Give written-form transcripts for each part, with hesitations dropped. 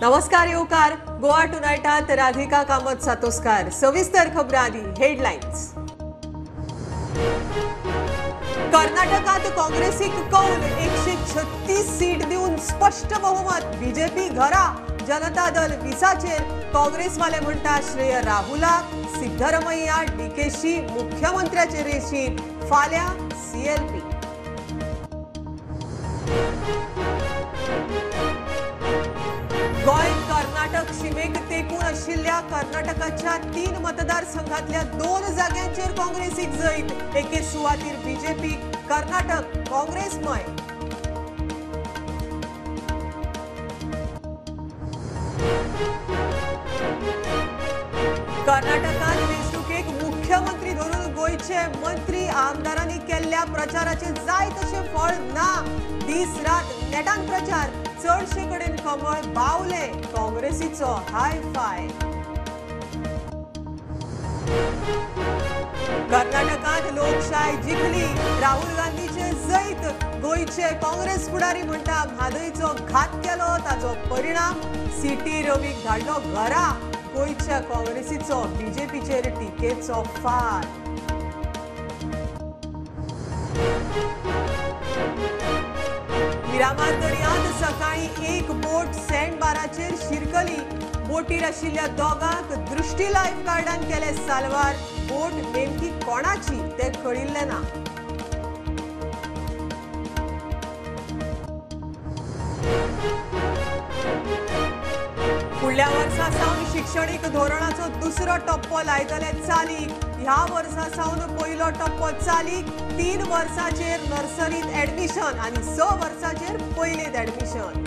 नमस्कार येवकार गोवा टुनायटात राधिका कामत सातोस्कार। सविस्तर खबरां आदी हेडलायन्स। कर्नाटकात काँग्रेसीक कौल 136 सीट दिवन स्पष्ट बहुमत। बीजेपी घरा, जनता दल 20चेर। काँग्रेसवाले म्हणटा श्रेय राहुलाक, सिद्धरमय्या डीकेशी मुख्यमंत्र्याचे रेशीर, फाल्यां सीएलपी। गोंय कर्नाटक शिमेक तेकून आशिल्ल्या कर्नाटकाच्या 3 मतदारसंघातल्या 2 जाग्यांचेर काँग्रेसीक जैत। एके सुवातीर बीजेपी, कर्नाटक काँग्रेसमय। कर्नाटकात वेंचणुकेक मुख्यमंत्री धरून गोंयचे मंत्री आमदारांनी केल्ल्या प्रचाराचे जाय तशें फळ ना। दीस रात नेटान प्रचार, चडशे कडेन कमळ बावले, काँग्रेसीचो हाय फाय। कर्नाटकात लोकशाय जिखली, राहुल गांधीचे जैत। गोंयचे काँग्रेस फुडारी म्हणटा म्हादयचो घात केलो, ताचो परिणाम सीटी रवीक धाडलो घरा। गोंयच्या काँग्रेसीचो बीजेपीचेर टिकेचो फार। मिरामार दर्यांत सकाळी एक बोट सँड बाराचेर शिरकली। बोटीर आशिल्ल्या दोगांक दृष्टी लायफ गार्डान केले साल्वार। बोट नेमकी कोणाची तें कळिल्लें ना। फुडल्या वर्सा सावन शिक्षणीक धोरणाचो दुसरो टप्पो लायतले चालीक। ह्या वर्सा सावन पयलो टप्पो चालीक। 3 वर्सांचेर नर्सरीत ऍडमिशन आनी 6 वर्सांचेर पयलेंत ऍडमिशन।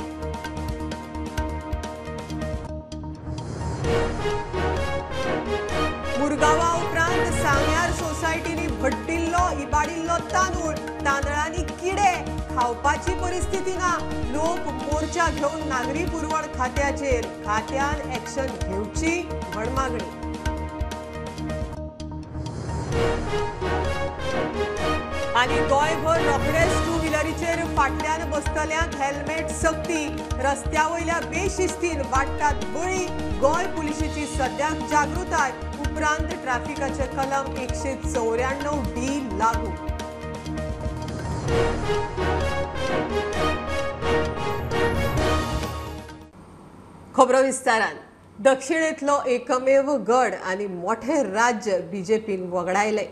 मुरगांवा उपरांत सांग्यार सोसायटींनी भट्टिल्लो इबाडिल्लो तांदूळ, तांदळांनी किडे, खावपाची परिस्थिती ना। लोक मोर्चा घेवन नागरी पुरवण खात्याचेर, खात्यान ऍक्शन घेवची म्हण मागणी। आनी गोंयभर रोखडेच टू व्हिलरीचेर फाटल्यान बसतल्यांक हेल्मेट सक्ती। रस्त्या वयल्या बेशिस्तीन वाडटात बळी। गोंय पुलिशेची सद्याक जागृताय। उपरांत ट्रॅफिकाचे कलम 194D लागू। खबरो विस्तारान। दक्षिणेतलो एकमेव गड आनी मोठे राज्य बीजेपीन वगडायले।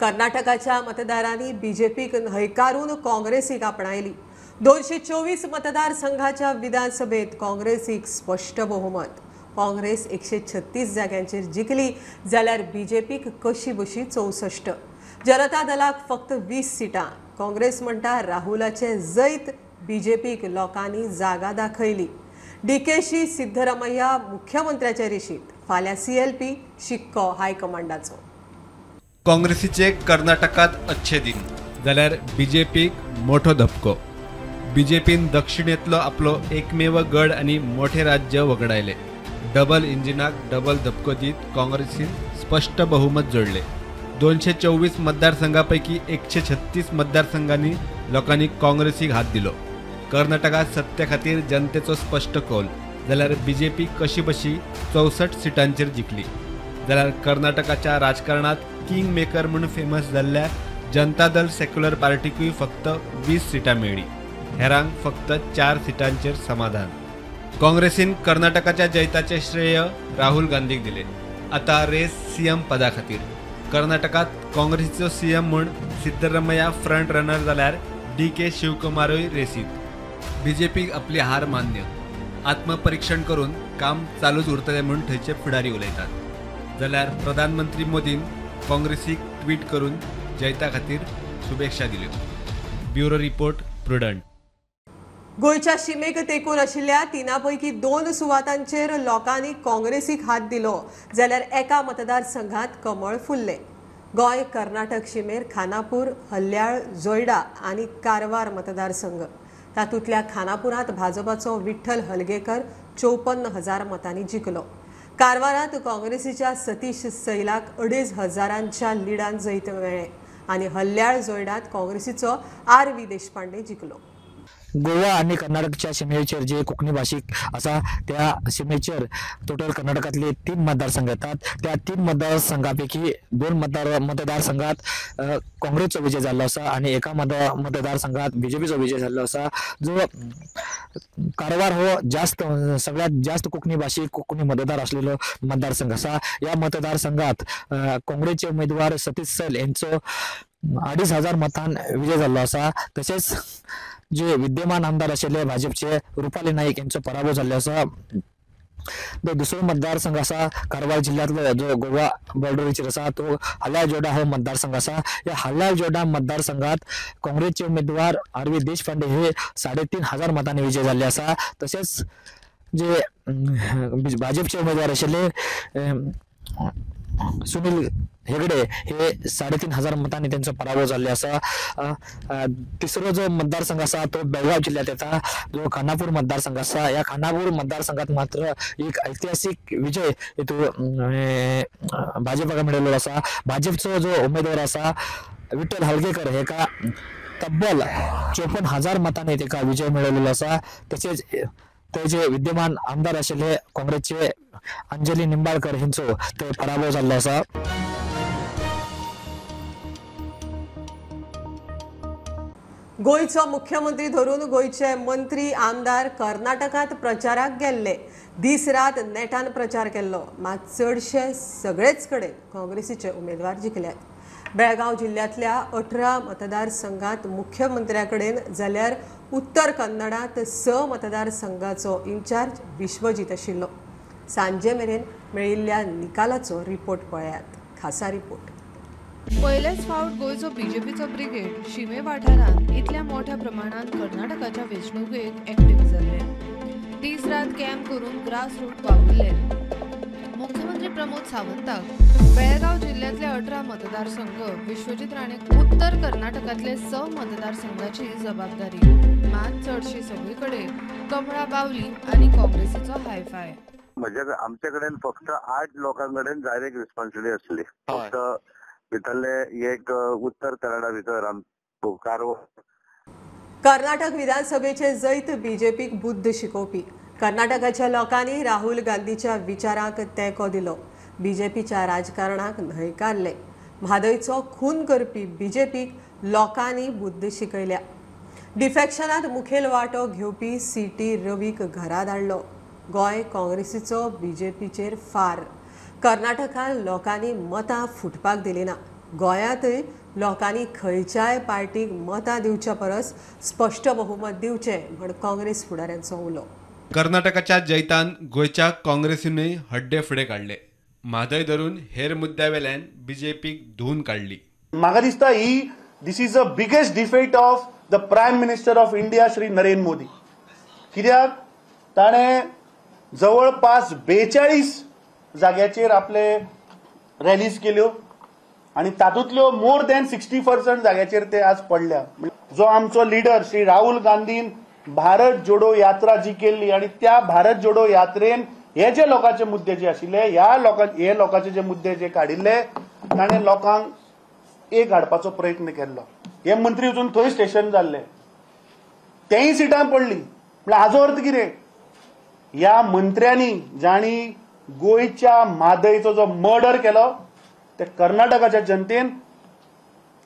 कर्नाटकाच्या मतदारांनी बीजेपीक न्हयकारून काँग्रेसीक आपणायली। 224 मतदारसंघाच्या विधानसभेत काँग्रेसीक स्पष्ट बहुमत। काँग्रेस 136 जाग्यांचेर जिखली जाल्यार बीजेपीक कशी बशी 64। जनता दलाक फक्त 20 सिटां। काँग्रेस म्हणटा राहुलाचे जैत, बीजेपीक लोकांनी जागा दाखयली। डीकेशी सिद्धरमय्या मुख्यमंत्र्याच्या रेशीत, फाल्यां सीएलपी, शिक्को हायकमांडाचो। काँग्रेसीचे कर्नाटकात अच्छे दिन जाल्यार बीजेपीक मोठो धपको। बीजेपीन दक्षिणेतलो आपलो एकमेव गड आनी मोठे राज्य वगडायले। डबल इंजिनाक डबल धपको दीत काँग्रेसीन स्पष्ट बहुमत जोडले। 224 मतदारसंघापैकी 136 मतदारसंघांनी लोकांनी काँग्रेसीक हात दिलो। कर्नाटकात सत्ते खातीर जनतेचो स्पष्ट कौल जाल्यार बीजेपी कशी बशी 64 सिटांचेर जिखली। जाल्यार कर्नाटकाच्या राजकारणात किंग मेकर म्हूण फेमस जाल्ल्या जनता दल सेक्युलर पार्टीकूय फक्त 20 सिटां मेळ्ळी। हेरांक फक्त 4 सिटांचेर समाधान। काँग्रेसीन कर्नाटकाच्या जैताचे श्रेय राहुल गांधीक दिले। आता रेस सीएम पदा खातीर। कर्नाटकात काँग्रेसीचो सीएम म्हूण सिद्धरमय्या फ्रंट रनर जाल्यार डीके शिवकुमारूय रेसीत। बीजेपीक आपली हार मान्य, आत्मपरीक्षण करून काम चालूच उरतलें म्हूण थंयचे फुडारी उलयतात। जाल्यार प्रधानमंत्री मोदीन काँग्रेसीक ट्वीट करून जैता खातीर शुभेच्छा दिल्यो। Bureau report, Prudent. गोंयच्या शिमेक तेकून आशिल्ल्या 3 पैकी 2 सुवातांचेर लोकांनी काँग्रेसीक हात दिलो जाल्यार एका मतदारसंघात कमळ फुल्ले। गोंय कर्नाटक शिमेर खानापूर, हल्ल्याळ, जोयडा आनी कारवार मतदारसंघ। तातूंतल्या खानापुरांत भाजपाचो विठ्ठल हलगेकर 54,000 मतांनी जिखलो। कारवारांत काँग्रेसीच्या सतीश सैलाक 2,500 लिडान जैत मेळ्ळें आनी हल्ल्याळ जोयडांत काँग्रेसीचो आर व्ही देशपांडे जिखलो। गोवा आनी कर्नाटकच्या शिमेचेर जे कोंकणी भाशीक आसा त्या शिमेचेर टोटल कर्नाटकांतले 3 मतदारसंघ येतात. त्या 3 मतदारसंघापैकी 2 मतदारसंघात काँग्रेसचो विजय जाल्लो आसा आनी एका मतदारसंघात बीजेपीचो विजय जाल्लो आसा. जो कारवार हो जास्त सगळ्यात जास्त कोंकणी भाशीक कोंकणी मतदार असलेलो मतदारसंघ आसा. या मतदारसंघात काँग्रेसचे उमेदवार सतीश सैल यांचो 2500 मतान विजय जाल्लो आसा. तशेंच जे विद्यमान आमदार आशिल्ले भाजपचे रुपाली नाईक यांचो पराभव जाल्लो आसा. दुसरो मतदारसंघ आसा कारवार जिल्ह्यांतलो जो गोवा बॉर्डरीचेर आसा तो हल्लाळ जोडा हो मतदारसंघ आसा. ह्या हल्लाळ जोडा मतदारसंघात काँग्रेसचे उमेदवार आर व्ही देशपांडे हे 3500 मतांनी विजय जाल्ले आसा. तशेंच जे भाजपचे उमेदवार आशिल्ले सुनील हेगडे हे 3500 मतांनी त्यांचो पराभव जाल्लो आसा. तिसरो जो मतदारसंघ आसा तो बेळगाव जिल्ह्यात येता, जो खानापूर मतदारसंघ आसा. ह्या खानापूर मतदारसंघात मात्र एक ऐतिहासिक विजय हितून भाजपाक मेळिल्लो आसा. भाजपचो जो उमेदवार आसा विठ्ठल हलगेकर हेका तब्बल 54,000 मतांनी तेका विजय मेळिल्लो आसा. तशेंच ते जे विद्यमान आमदार आशिल्ले काँग्रेसचे अंजली निंबाळकर हेंचो ते पराभव जाल्लो आसा. गोंयचो मुख्यमंत्री धरून गोंयचे मंत्री आमदार कर्नाटकांत प्रचाराक गेल्ले. दीस रात नेटान प्रचार केल्लो, मात चडशे सगळेच कडेन काँग्रेसीचे उमेदवार जिखल्यात. बेळगांव जिल्ह्यांतल्या 18 मतदारसंघात मुख्यमंत्र्या कडेन जाल्यार उत्तर कन्नडांत 6 मतदारसंघाचो इन्चार्ज विश्वजीत आशिल्लो. सांजे मेरेन मेळिल्ल्या निकालाचो रिपोर्ट पळयात. खासा रिपोर्ट. पयलेच फावट गोंयचो बीजेपीचो ब्रिगेड शिमे वाठारांत इतल्या मोठ्या प्रमाणात कर्नाटकाच्या वेंचणुकेक एक्टिव्ह जाल्ले. दीस रात कॅम्प करून ग्रास रूट वावुरले. मुख्यमंत्री प्रमोद सावंताक बेळगांव जिल्ह्यांतले 18 मतदारसंघ, विश्वजीत राणे उत्तर कर्नाटकांतले 6 मतदारसंघाची जबाबदारी. मात चडशी सगळे कडेन कमळा बावली आनी काँग्रेसीचो हायफाय. म्हणजे आमचे कडेन फक्त 8 लोकां कडेन डायरेक्ट रिस्पॉन्सिबिलिटी आसली. फक्त भितरले एक उत्तर कन्नडा भितर कारवार. कर्नाटक विधानसभेचे जैत बीजेपीक बुद्ध शिकोवपी. कर्नाटकाच्या लोकांनी राहुल गांधीच्या विचारांक तेंको दिलो, बीजेपीच्या राजकारणाक न्हयकारले. म्हादयचो खून करपी बीजेपीक लोकांनी बुद्ध शिकयल्या. डिफॅक्शनात मुखेल वांटो घेवपी सी टी रवीक घरा धाडलो. गोंय काँग्रेसीचो बीजेपीचेर फार. कर्नाटकान लोकांनी मतां फुटपाक दिली ना. गोंयांतय लोकांनी खंयच्याय पार्टीक मतां दिवच्या परस स्पश्ट बहुमत दिवचें म्हण काँग्रेस फुडाऱ्यांचो उलो. कर्नाटकाच्या जैतान गोंयच्या काँग्रेसीनूय हड्डे फुडें काडले. म्हादय धरून हेर मुद्द्या वेल्यान बीजेपीक धुवून काडली. म्हाका दिसता ही this is a biggest defeat of the prime minister of India Shri Narendra Modi. कित्याक ताणें जवळपास 42 जाग्याचेर आपले रॅलीज केल्यो आनी तातूंतल्यो मोर दॅन 60% जाग्याचेर ते आज पडल्या. जो आमचो लिडर श्री राहुल गांधीन भारत जोडो यात्रा जी केल्ली आनी त्या भारत जोडो यात्रेन हे जे लोकांचे मुद्दे जे आशिल्ले ह्या हे लोकांचे जे मुद्दे जे काडिल्ले ताणें लोकांक एक हाडपाचो प्रयत्न केल्लो. हे मंत्री वचून थंय स्टेशन जाल्ले, तेय सिटां पडली. म्हळ्यार हाजो अर्थ कितें, ह्या मंत्र्यांनी जांणी गोंयच्या म्हादयचो जो मर्डर केलो ते कर्नाटकाच्या जनतेन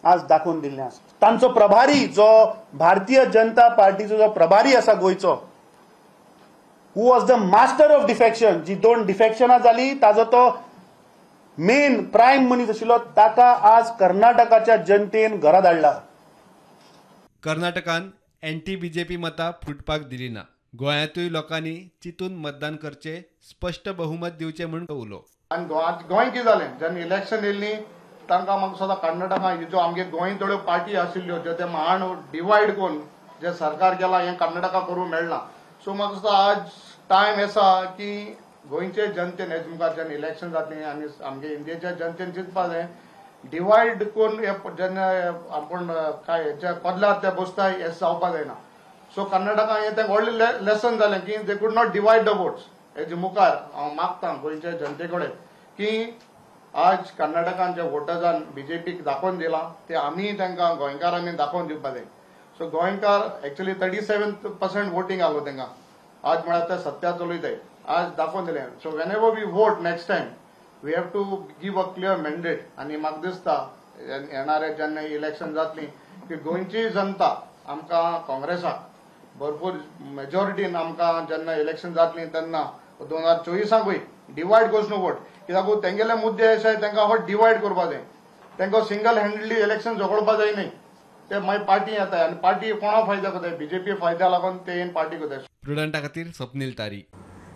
आज दाखोवन दिल्लें आसा. तांचो प्रभारी जो भारतीय जनता पार्टीचो जो प्रभारी आसा गोंयचो, who was the master of defection, जी 2 डिफॅक्शनां जाली ताजो तो मेन प्रायम मनीस आशिल्लो ताका आज कर्नाटकाच्या जनतेन घरा धाडला. कर्नाटकान एंटी बीजेपी मतां फुटपाक दिली ना. गोंयांतूय लोकांनी चिंतून मतदान करचें, स्पश्ट बहुमत दिवचें म्हूण उलो. आनी गोंय कितें जालें जेन्ना इलेक्शन येयल्ली तांकां म्हाका दिसता कर्नाटकान ज्यो आमगे गोंय थोड्यो पार्टी आशिल्ल्यो ज्यो ते महान डिवायड करून जे सरकार केलां हें कर्नाटका करूंक मेळना. सो म्हाका दिसता आज टायम आसा की गोंयचे जनतेन हेज मुखार जेन्ना इलेक्शन जातलें आनी आमगे इंडियेच्या जनतेन चिंतपा जाय डिवायड करून जेन्ना आपूण काय जे कदलार ते बसता हें जावपा जायना. सो कर्नाटका हें तें व्हडलें लेसन जालें की they could not divide the votes. हेजे मुखार हांव मागता गोंयच्या जनते कडेन की आज कर्नाटकान जे वोटर्सान बीजेपीक दाखोवन दिलां ते आमी तांकां गोंयकारांनी दाखोवन दिवपा जाय. सो गोंयकार एक्चुअली 37% वोटींग आसलो तांकां आज म्हळ्यार ते सत्या चलयताय आज दाखोवन दिलें. So whenever we vote next time we have to give a clear mandate. आनी म्हाका दिसता येणारे जेन्ना इलेक्शन जातली की गोंयची जनता आमकां काँग्रेसाक भरपूर मेजॉरिटीन आमकां जेन्ना इलेक्शन जातली तेन्ना 2024 डिवायड करचो न्हू वोट, कित्याक तेंगेले मुद्दे अशे तांकां हो डिवायड करपा जाय, तांकां सिंगल हँडली इलेक्शन झगडपा जाय न्ही. ते मागीर पार्टी येता आनी पार्टी कोणा फायद्या करताय, बीजेपी फायद्या लागून ते पार्टी करताय. प्रुडंटा खातीर स्वप्नील तारी.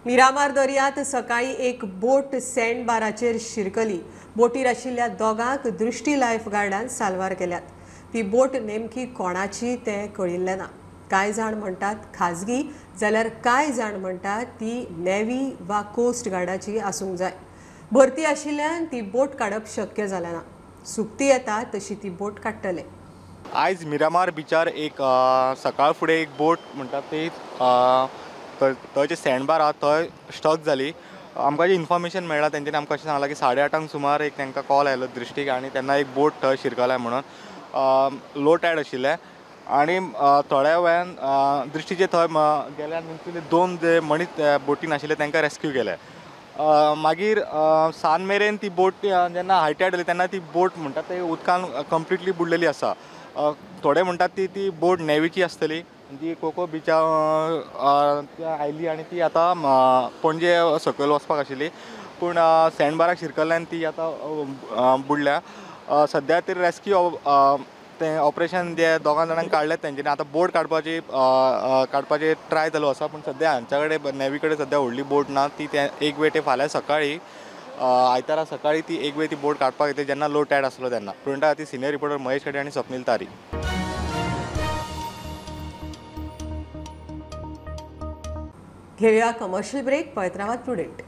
मिरामार दर्यांत सकाळी एक बोट सँड बाराचेर शिरकली. बोटीर आशिल्ल्या दोगांक दृष्टी लायफ गार्डान साल्वार केल्यात. ती बोट नेमकी कोणाची तें कळिल्लें ना. कांय जाण म्हणटात खाजगी, जाल्यार कांय जाण म्हणटात ती नेव्ही वा कोस्ट गार्डाची आसूंक जाय. भरती आशिल्ल्यान ती बोट काडप शक्य जालें ना. सुकती येता तशी ती बोट काडटले. आयज मिरामार बिचार एक सकाळ फुडें एक बोट म्हणटात ती थंय जे सँड बार आहा थंय स्टक जाली. आमकां जे इन्फॉर्मेशन मेळ्ळा तेंच्यांनी आमकां अशें सांगलां की 8:30 सुमार एक तांकां कॉल आयलो दृश्टीक आनी तेन्ना एक बोट थंय शिरकल्या म्हणून. लो टायड आशिल्लें आनी थोड्या वेळान दृश्टीचे थंय गेले आनी 2 जे मनीस बोटीन आशिल्ले तांकां रेस्क्यू केले. मागीर सान मेरेन ती बोट जेन्ना हाय टायड जाली तेन्ना ती बोट म्हणटात ते उदकान कंप्लिटली बुडलेली आसा. थोडे म्हणटात ती ती बोट नेवीची आसतली जी कोको बिचा आयली आनी ती आतां पणजे सकयल वचपाक आशिल्ली, पूण सँड बाराक शिरकल्ल्यान ती आतां बुडल्या. सद्या तरी रेस्क्यू तें ऑपरेशन जे 2 जाणांक काडलें तेंच्यांनी आतां बोट काडपाची काडपाचे ट्राय चालू आसा, पूण सद्या हांच्या कडेन नेवी कडेन सद्या व्हडली बोट ना. ती ते एक वेळ ते फाल्यां सकाळी आयतारा सकाळी ती एक वेळ ती बोट काडपाक येतली जेन्ना लो टायड आसलो तेन्ना. प्रुडंटा खातीर सिनियर रिपोर्टर महेश हेडे आनी स्वप्नील तारी. घेऊया कमर्शियल ब्रेक. पळयत रावात Prudent.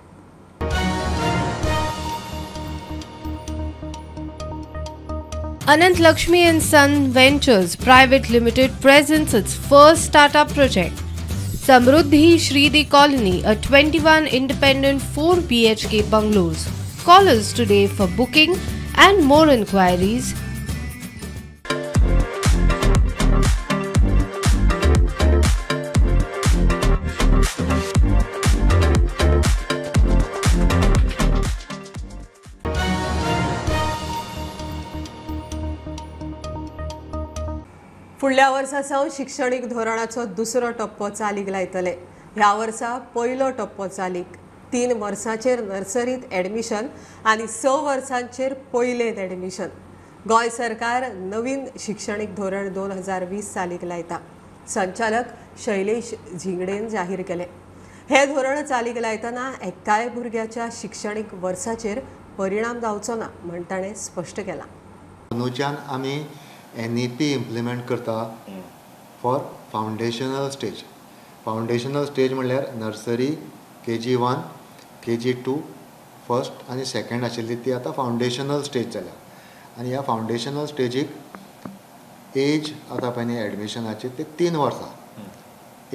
Anant Lakshmi and Son Ventures Private Limited presents its first startup project, Samruddhi Shridi Colony, a 21 independent 4 BHK bungalows. Call us today for booking and more inquiries. फुडल्या वर्सा सावन शिक्षणीक धोरणाचो दुसरो टप्पो चालीक लायतले. ह्या वर्सा पयलो टप्पो चालीक 3 वर्सांचेर नर्सरीत एडमिशन आनी 6 वर्सांचेर पयलेंत एडमिशन. गोंय सरकार नवीन शिक्षणीक धोरण 2020 चालीक लायता. संचालक शैलेश झिंगडेन जाहीर केलें. हें धोरण चालीक लायतना एकाय भुरग्याच्या शिक्षणीक वर्साचेर परिणाम जावचो ना म्हण ताणें स्पश्ट केलां. अंदूच्यान आमी NEP implement करता for foundational stage. Foundational stage म्हणल्यार नर्सरी, KG 1, KG 2, first आनी सेकंड आशिल्ली ती आतां फावंडेशनल स्टेज जाल्या. आनी ह्या फावंडेशनल स्टेजीक एज आतां पळय न्ही एडमिशनाची ते 3 वर्सां,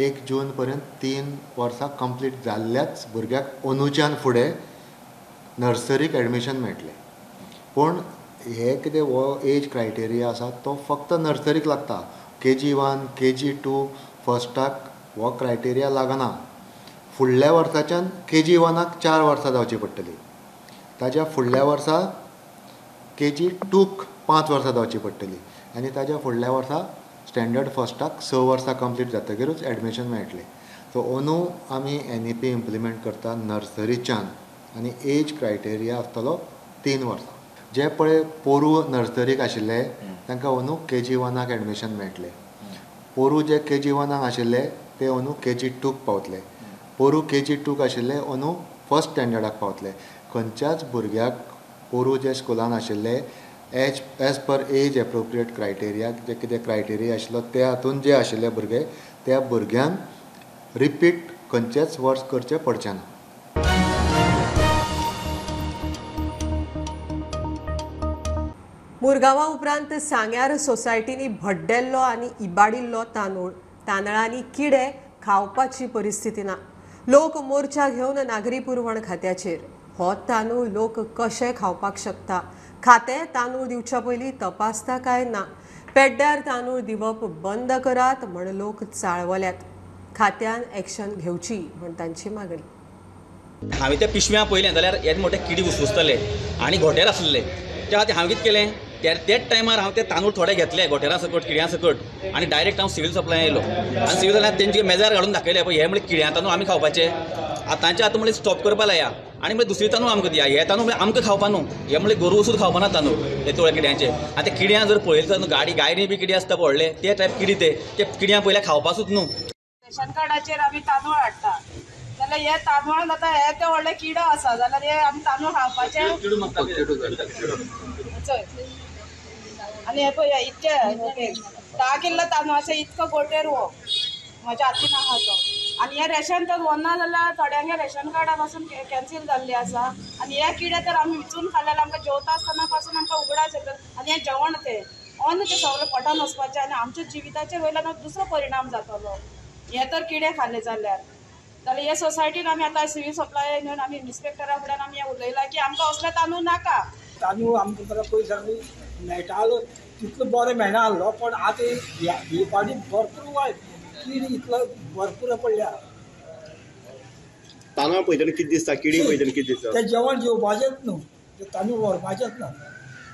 1 जून पर्यंत 3 वर्सां कंप्लीट जाल्ल्याच भुरग्याक अंदूच्यान फुडें नर्सरीक एडमिशन मेळटलें. पूण हे कितें हो एज क्रायटेरिया आसा तो फक्त नर्सरीक लागता. KG 1, KG 2 फर्स्टाक हो क्रायटेरिया लागना. फुडल्या वर्साच्यान KG 1 4 वर्सां जावची पडटली, ताज्या फुडल्या वर्सा KG 2 5 वर्सां जावची पडटली आनी ताज्या फुडल्या वर्सा स्टँडर्ड फर्स्टाक 6 वर्सां कंप्लीट जातकीरूच एडमिशन मेळटलें. सो अंदू आमी NEP implement करता नर्सरीच्यान आनी एज क्रायटेरिया आसतलो 3 वर्सां. जे पळय पोरू नर्सरीक आशिल्ले तांकां अंदू KG 1 admission मेळटलें. पोरू जे KG 1 आशिल्ले ते अंदू KG 2 पावतले. पोरू KG 2 आशिल्ले अंदू फर्स्ट स्टँडर्डाक पावतले. खंयच्याच भुरग्याक पोरू जे स्कुलान आशिल्ले as per age appropriate criteria जे कितें क्रायटेरिया आशिल्लो ते हातून जे आशिल्ले भुरगे त्या भुरग्यांक रिपीट खंयचेच वर्स करचें पडचें ना. मुरगांवा उपरांत सांग्यार सोसायटींनी भड्डेल्लो आनी इबाडिल्लो तांदूळ, तांदळांनी किडे खावपाची परिस्थिती ना. लोक मोर्चा घेवन नागरी पुरवण खात्याचेर. हो तांदूळ लोक कशे खावपाक शकता? खातें तांदूळ दिवच्या पयलीं तपासता काय ना? पेड्ड्यार तांदूळ दिवप बंद करात म्हण लोक चाळवल्यात. खात्यान एक्शन घेवची म्हण तांची मागणी. हांवें त्या पिशव्यां पळयलें जाल्यार येदे मोठे किडी घुसघुसतले आनी घोंटेर आसले. त्या खातीर हांवें कितें केलें, त्याच टायमार हांव ते तांदूळ थोडे घेतले घोंटेरा सकट किड्यां सकट आनी डायरेक्ट हांव सिवील सप्लाय आयलो आनी सिवील सप्लाय तेंचे मेजार घालून दाखयले, पळय हे म्हणजे किड्यां तांदूळ आमी खावपाचे, आतांचे आतां म्हणजे स्टॉप करपा लाया आनी मागीर दुसरी तांदूळ आमकां दिया. हे तांदूळ म्हणजे आमकां खावपा न्हू, हे म्हणजे गोरवां सुद्दां खावपा ना तांदूळ हे थोड्या किड्यांचे. आतां ते किड्यां जर पळयले जाल्यार गाडी गायरी बी किडी आसता व्हडले ते टायप किडी, ते किड्यां पयल्या खावपा सुद्दां न्हू. रेशन कार्डाचेर आमी तांदूळ हाडटा जाल्यार हे तांदूळान आतां हे ते व्हडले किडो आसा जाल्यार हे आमी तांदूळ खावपाचे. चोय आनी हे पळय इतके 10 किल्लो तांदूळाचे इतको गोटेर हो म्हज्या हातीन आहा तो. आनी हे रेशन तर वना जाल्यार थोड्यांगे रेशन कार्डा पासून कॅन्सील जाल्ले आसा. आनी हे किडे तर आमी विचून खाल्ले जाल्यार आमकां जेवता आसतना पासून आमकां उगडास येता आनी हें जेवण तें अन्न तें सगळें पोटान वचपाचें आनी आमच्या जिविताचेर वयल्यान दुसरो परिणाम जातलो हे तर किडे खाल्ले जाल्यार. जाल्यार हे सोसायटीन आमी आतां सिवील सप्लाय घेवन आमी इन्स्पेक्टरा फुड्यान आमी हें उलयलां की आमकां असले तांदूळ नाका. तांदूळ आमकां बरो पयस मेळटालो तितलो बरो मेळना आहलो, पण आतां ही फावटी भरपूर वायट किडी इतलो भरपूर पडल्या. तांदूळ पळयतना कितें दिसता, किडी पळयतना कितें दिसता? तें जेवण जेवपाचेंच न्हू, तें तांदूळ व्हरपाचेंच ना.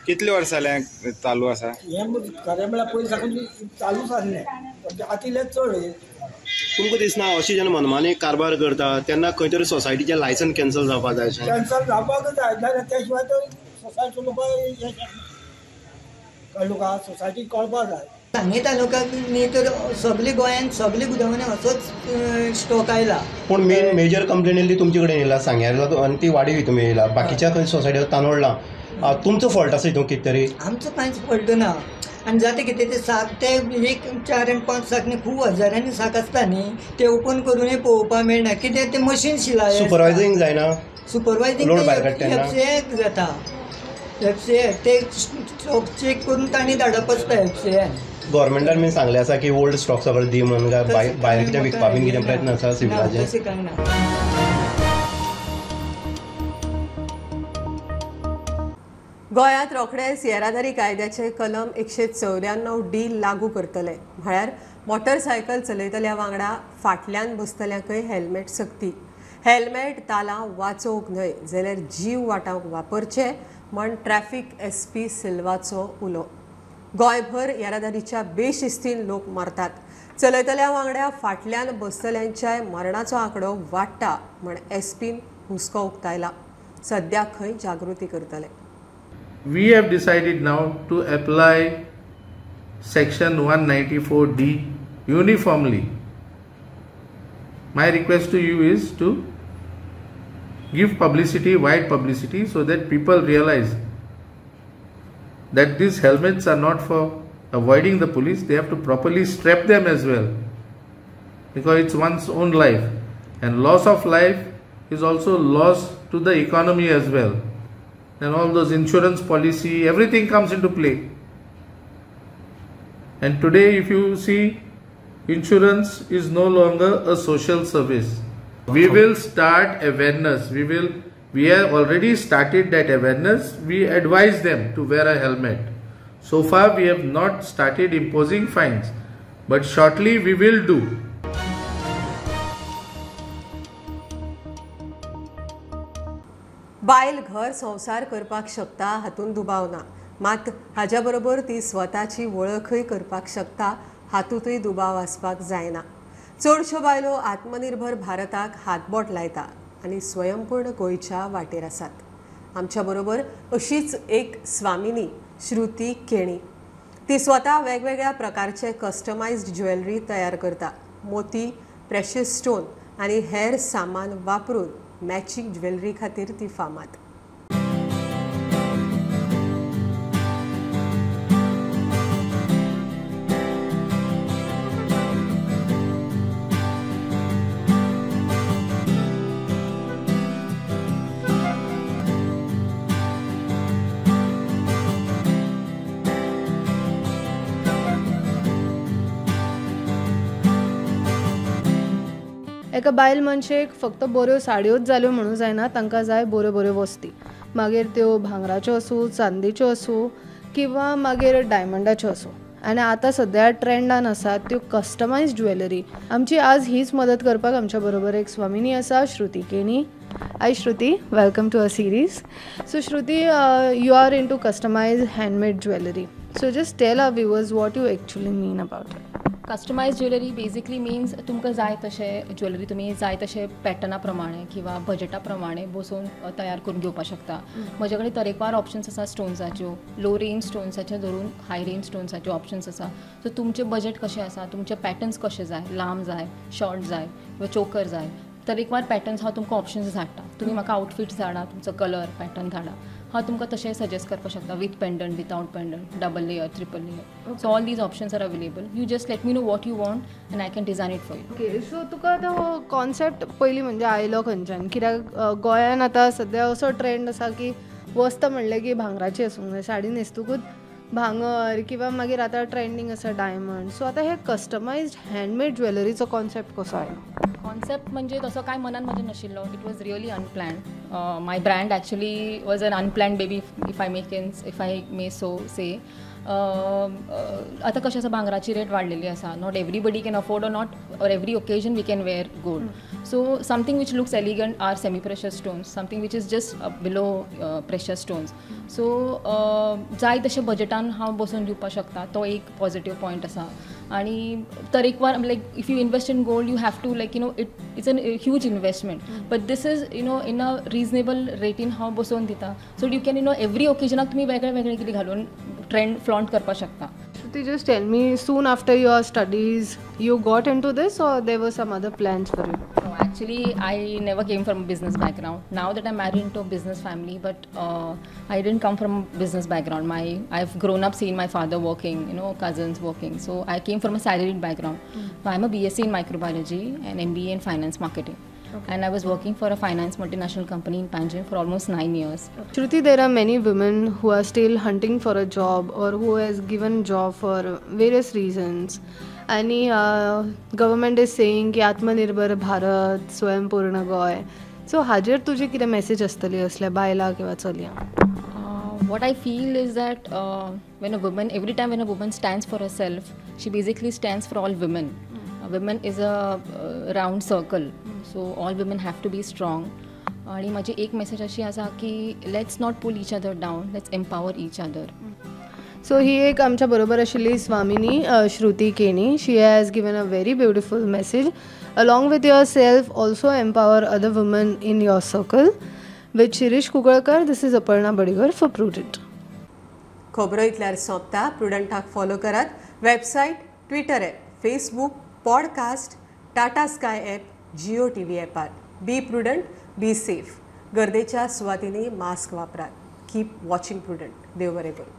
कितले वर्सां जालें चालू आसा हें? खरें म्हळ्यार पयलीं साकून चालूच आसलें, पण आतां इल्लें चड. तुमकां दिसना अशें जेन्ना मनमानी कारभार करता तेन्ना खंय तरी सोसायटीचें लायसन कॅन्सल जावपाक जाय? कॅन्सल जावपाकच जाय, नाजाल्यार त्या शिवाय तर सोसायटी चलोवपाक कळ्ळें तुका, सोसायटी कळपाक जाय. सांगे तालुक्याक न्ही तर सगळे गोंयांत सगळे गुदांवांनी असोच स्टॉक आयला. पूण मेन मेजर कंप्लेन येयली तुमचे कडेन येयला सांग्यार आनी ती वाडी तुमी येयला, बाकीच्या खंय सोसायटीर तांदूळ ना. तुमचो फॉल्ट आसा हितून कितें तरी? आमचो कांयच फॉल्ट ना. आनी जाता कितें ते साक ते 1, 4 आनी 5 साक न्ही खूब हजारांनी साक आसता न्ही, ते ओपन करूनय पळोवपाक मेळना कित्याक ते मशीन शिलाय. सुपरवायजींग जायना? सुपरवायजींग एफसीआयक जाता, एफसीआय ते स्टॉक चॅक करून तांणी धाडप आसता एफसीआयन. गव्हर्मेंटान बीन सांगलें आसा की ओल्ड स्टॉक सगळो दी म्हणून, काय भायर कितें विकपा बीन कितें प्रयत्न आसा सिविलाचे? तशें कांय ना. गोंयांत रोखडेच येरादारी कायद्याचे कलम 194D लागू करतले. म्हळ्यार मोटरसायकल चलयतल्या वांगडा फाटल्यान बसतल्यांकय हेल्मेट सक्ती. हेल्मेट तालां वाचोवंक न्हय जाल्यार जीव वाटावंक वापरचे म्हण ट्रॅफिक SP सिल्वाचो उलो. गोंयभर येरादारीच्या बेशिस्तीन लोक मरतात. चलयतल्या वांगडा फाटल्यान बसतल्यांच्याय मरणाचो आंकडो वाडटा म्हण एसपीन हुस्को उक्तायला. सद्या खंय जागृती करतले. We have decided now to apply section 194D uniformly. My request to you is to give publicity, wide publicity, so that people realize that these helmets are not for avoiding the police. They have to properly strap them as well, because it's one's own life, and loss of life is also loss to the economy as well. And all those insurance policy, everything comes into play. And today if you see, insurance is no longer a social service. We will start awareness. We have already started that awareness. We advise them to wear a helmet. So far we have not started imposing fines, but shortly we will do. बायल घर संवसार करपाक शकता हातूंत दुबाव ना, मात हाज्या बरोबर ती स्वताची वळखूय करपाक शकता हातूंतय दुबाव आसपाक जायना. चडश्यो बायलो आत्मनिर्भर भारताक हातबोट लायता आनी स्वयंपूर्ण गोंयच्या वाटेर आसात. आमच्या बरोबर अशीच एक स्वामिनी श्रुती केणी. ती स्वता वेगवेगळ्या प्रकारचे कस्टमायज्ड ज्वेलरी तयार करता. मोती, प्रेशियस स्टोन आनी हेर सामान वापरून मॅचिंग ज्वेलरी खातीर ती फामाद. एका बायल मनशेक फक्त बऱ्यो साडयोच जाल्यो म्हणूं जायना, तांकां जाय बऱ्यो बऱ्यो वस्ती, मागीर त्यो भांगराच्यो आसूं, चांदीच्यो आसूं किंवा मागीर डायमंडाच्यो आसूं. आनी आतां सद्या ट्रेंडान आसा त्यो कस्टमायज ज्वेलरी. आमची आज हीच मदत करपाक आमच्या बरोबर एक स्वामिनी आसा, Shruti Keni. Hi Shruti, welcome to our series. So Shruti, you are into customise handmade jewellery. So just tell our viewers what you actually mean about it. Customise jewellery basically means तुमकां जाय तशें jewellery तुमी जाय तशें पॅटर्ना प्रमाणे किंवा बजटा प्रमाणे बसोवन तयार करून घेवपाक शकता. म्हजे कडेन तरेकवार ऑप्शन्स आसा स्टोन्साच्यो, लो रेंज स्टोन्साचे धरून हाय रेंज स्टोन्साच्यो ऑप्शन्स आसा. सो तुमचें बजट कशें आसा, तुमचे पॅटर्न्स कशे जाय, लांब जाय, शॉर्ट जाय किंवा चोकर जाय, तरेकवार पॅटर्न्स हांव तुमकां ऑप्शन्स धाडटा. तुमी म्हाका आउटफिट्स धाडा, तुमचो कलर पॅटर्न धाडा, हांव तुमकां तशें सजेस्ट करपाक शकता with pendant, without pendant, double layer, triple layer. So all these options are available. You just let me know what you want and I can design it for you. Okay, so तुका आतां हो concept पयलीं म्हणजे आयलो खंयच्यान? कित्याक गोंयान आतां सद्या असो ट्रेंड आसा की वस्त म्हणलें की भांगराची आसूंक जाय, साडी न्हेसतकूच भांगर किंवा मागीर आतां ट्रेंडींग आसा डायमंड. सो आतां हे कस्टमायज्ड हँडमेड ज्वेलरीचो कॉन्सेप्ट कसो आयलो? कॉन्सेप्ट म्हणजे तसो कांय मनान म्हज्या नाशिल्लो. It was really unplanned. My brand actually was an unplanned baby, if I may so say. आतां कशें आसा, भांगराची रेट वाडलेली आसा. Not everybody can afford or not or every occasion we can wear gold. So something which looks elegant are semi precious stones, something which is just below precious stones. So जाय तशें बजटान हांव बसोवन दिवपाक शकता, तो एक positive point आसा. आनी तरेकवार like if you invest in gold you have to like you know it's an huge investment, but this is you know in a reasonable रेटीन हांव बसोवन दिता. So you can you know every ओकेजनाक तुमी वेगळे वेगळे कितें घालून ट्रेंड फ्लॉन्ट करपाक शकता. Shruti, just tell me, soon after your studies you got into this or there were some other plans for you? No, actually I never came from a business background. Now that I'm married into a business family, but I didn't come from a business background. I've grown up seeing my father working, you know, cousins working. So I came from a salaried background. So I'm a BSc in microbiology and MBA in finance marketing. Okay. And I was working for a finance multinational company in Panjim for almost 9 years. Shruti, there are many women who are still hunting for a job or who has given job for various reasons. And government is saying ki Atmanirbhar Bharat, Swayampurna Goa. So हाजेर तुझे कितें message आसतली असल्या बायलां किंवा चलयांक? What I feel is that when a woman, every time when a woman stands for herself, she basically stands for all women. Women is a round circle, so all women have to be strong. आणि माझी एक message अशी आसा की let's not pull each other down, let's empower each other. So ही एक आमच्या बरोबर आशिल्ली स्वामिनी Shruti Keni. She has given a very beautiful message. Along with yourself also empower other women in your circle. With Shirish Kunkalkar, this is Aparna Badigar for Prudent. खबरो इतल्यार सोंपता. प्रुडंटाक follow करात. Website, Twitter app, Facebook, podcast, Tata Sky app, Jio TV ॲपार. Be prudent, be safe. गर्देच्या सुवातींनी mask वापरात. Keep watching Prudent. देव बरें करूं.